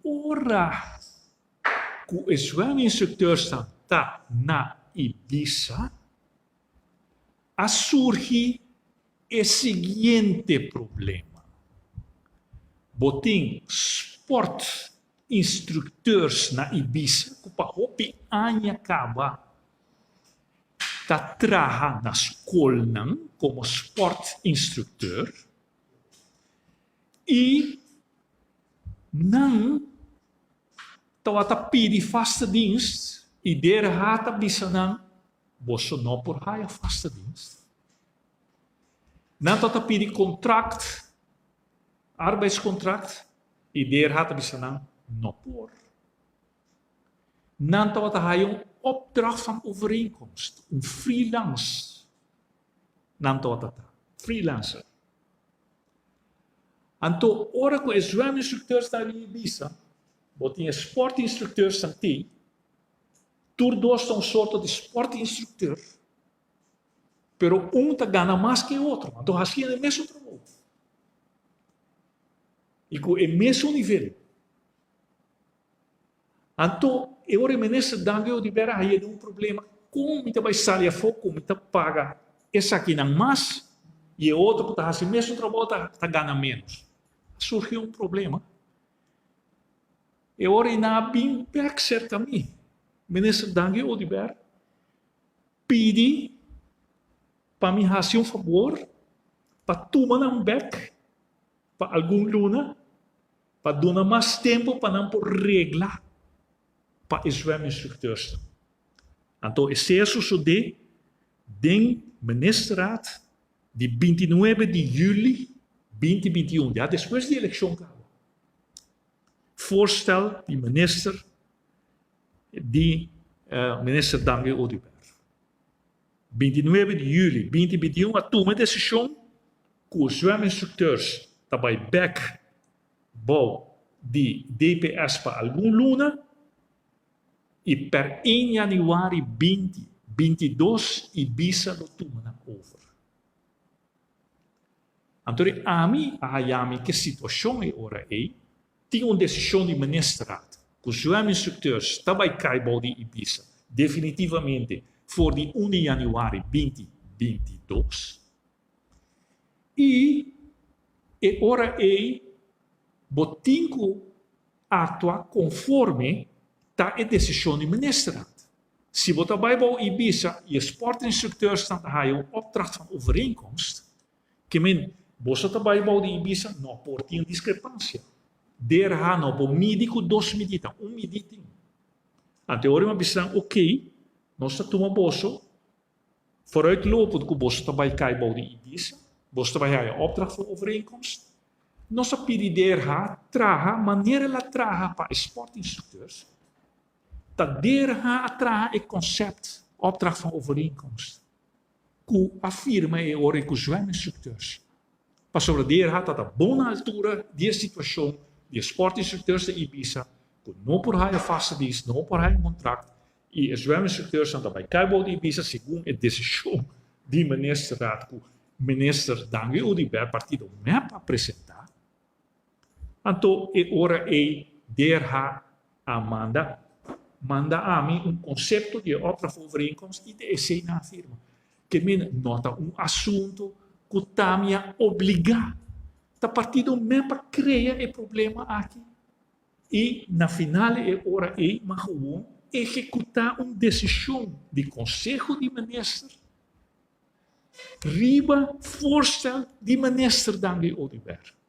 Ora ku e zweminstructeursnan ta na Ibisa, a surgi e siguiente problema. Bo tin sportinstructeurs na Ibisa ku pa hopi aña kaba ta traha na skolnan komo sportinstructeur i nan tabata pidi vaste dienst i DRH ta bisa nan, "Boso no por haya vaste dienst." Nan tabata pidi kontrakt, arbeidscontract, i DRH ta bisa nan, "No por." Nan tabata haya un opdracht van overeenkomst, un freelance nan tabata ta, freelancer. Anto ora ku e zweminstructeurs ta riba Ibisa, bo tin e sportinstructeurs nan tin, tur dos ta un sorto di sportinstructeur, pero un ta gana mas ku e otro, anto hasiendo e mesun trabou i ku e mesun nivel. Anto e ora e minister Dangui Oduber a haya den un problema, kon mi ta bai sali afó ku mi ta paga esakinan mas i e otro ku ta hasi mesun trabou ta gana ménos? A surgi un problema. E ora ei nan a bin bèk serka mi. Minister Dangui Oduber pidi pa mi hasi un fabor pa tuma nan bèk pa algun luna pa duna mas tempu pa nan por regla pa e zweminstructeursnan. Anto esei a sosodé den Ministerraad di 29 di juli 2021, ya despues di elekshon kaba. Voorstel di minister di minister Dangui Oduber. 29 di juli 2021 a tuma e desishon ku zweminstructeurs ta bai bèk bou di DPS pa algun luna i per 1 januari 2022 Ibisa lo tuma nan over. Anto di ami a haya mi ke situashon e ora ei, tin un desishon di Ministerraad ku zweminstructeurs ta bai kai bou di Ibisa definitivamente for di 1 di januari 2022 i e ora ei bo tin ku aktua konforme ta e desishon di Ministerraad. Si bo ta bai bou Ibisa i e sportinstructeursnan ta haya un opdracht van overeenkomst, ke men boso ta bai bou di Ibisa, no por tin diskrepansia. DRH no por midi ku dos midita, un midi tin. Anto e ora mi a bisa nan, ok, nos ta tuma boso vooruitlopend ku boso ta bai kai bou di Ibisa, boso ta bai haya opdracht van overeenkomst. Nos a pidi DRH traha manera el a traha pa e sportinstructeurs. Ta DRH a traha e concept opdracht van overeenkomst ku a firma e ora ei ku zweminstructeurs. Pasobra DRH ta ta bon na altura di e situashon di e sportinstructeurs den Ibisa ku no por haya vaste dienst, no por haya un kontrakt i e zweminstructeursnan ta bai kai bou di Ibisa segun e desishon di ministerraad ku minister Dangui Oduber, partido mep, a presenta. Anto e ora ei DRH a manda ami un konsepto di e opdrachtovereenkomst i ta esei nan a firma. Ke men no ta un asuntu ku ta mi a obligá. Ta partido mep a krea e problema aki i na final e ora ei m'a gewoon ehekutá un desishon di Konseho di Minister riba voorstel di Minister Dangui Oduber.